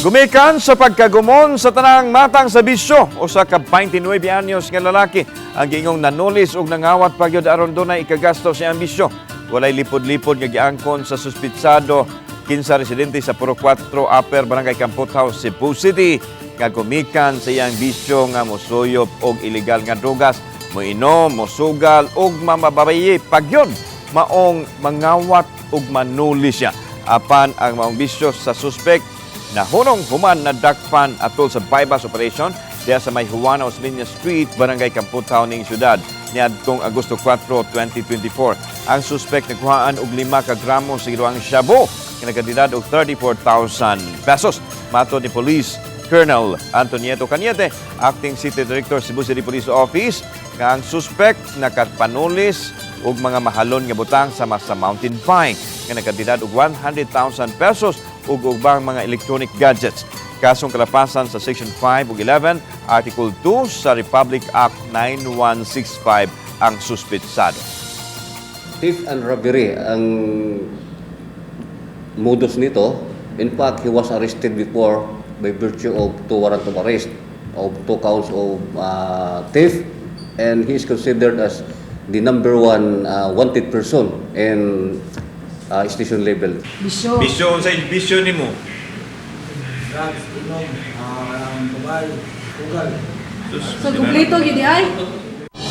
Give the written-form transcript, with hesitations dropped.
Gumikan sa pagkagumon sa tanang matang sa bisyo, usa ka 29 anyos nga lalaki ang giingong nanulis og nangawat pagyud aron dunay ikagasto sa iyang bisyo. Walay lipod-lipod nga giangkon sa suspitsado kinsa residente sa Puro 4 Upper, Barangay Kamputhaw, Cebu City, nga gumikan sa iyang bisyo nga mosuyop og ilegal nga drugas, moinom, mosugal ug mamababaye pagyud maong mangawat ug manuli siya. Apan ang maong bisyo sa suspect nahunong human nadakpan atol sa bypass operation diya sa may Juana Osmeña Street, Barangay Kamputhaw ning syudad niadtong Agosto 4, 2024. Ang suspect nakuhaan og 5 ka gramo sa giluang shabu nga nagkantidad og 34,000 pesos. Matod ni Police Colonel Antonieto Cañete, Acting City Director, Cebu City Police Office, nga ang suspect nakapanulis og mga mahalon nga butang sama sa mountain bike nga nagkantidad og 100,000 pesos ug ubang mga electronic gadgets. Kasong kalapasan sa Section 5 ug 11, Article 2 sa Republic Act 9165 ang suspitsado. Theft and robbery ang modus nito. In fact, he was arrested before by virtue of two warrant of arrest of two counts of theft, and he is considered as the number one wanted person in station level. Bisyo. Bisyo, sa bisyo nimo? Drugs, inom, babae, sugal. So, kumpleto gid ay.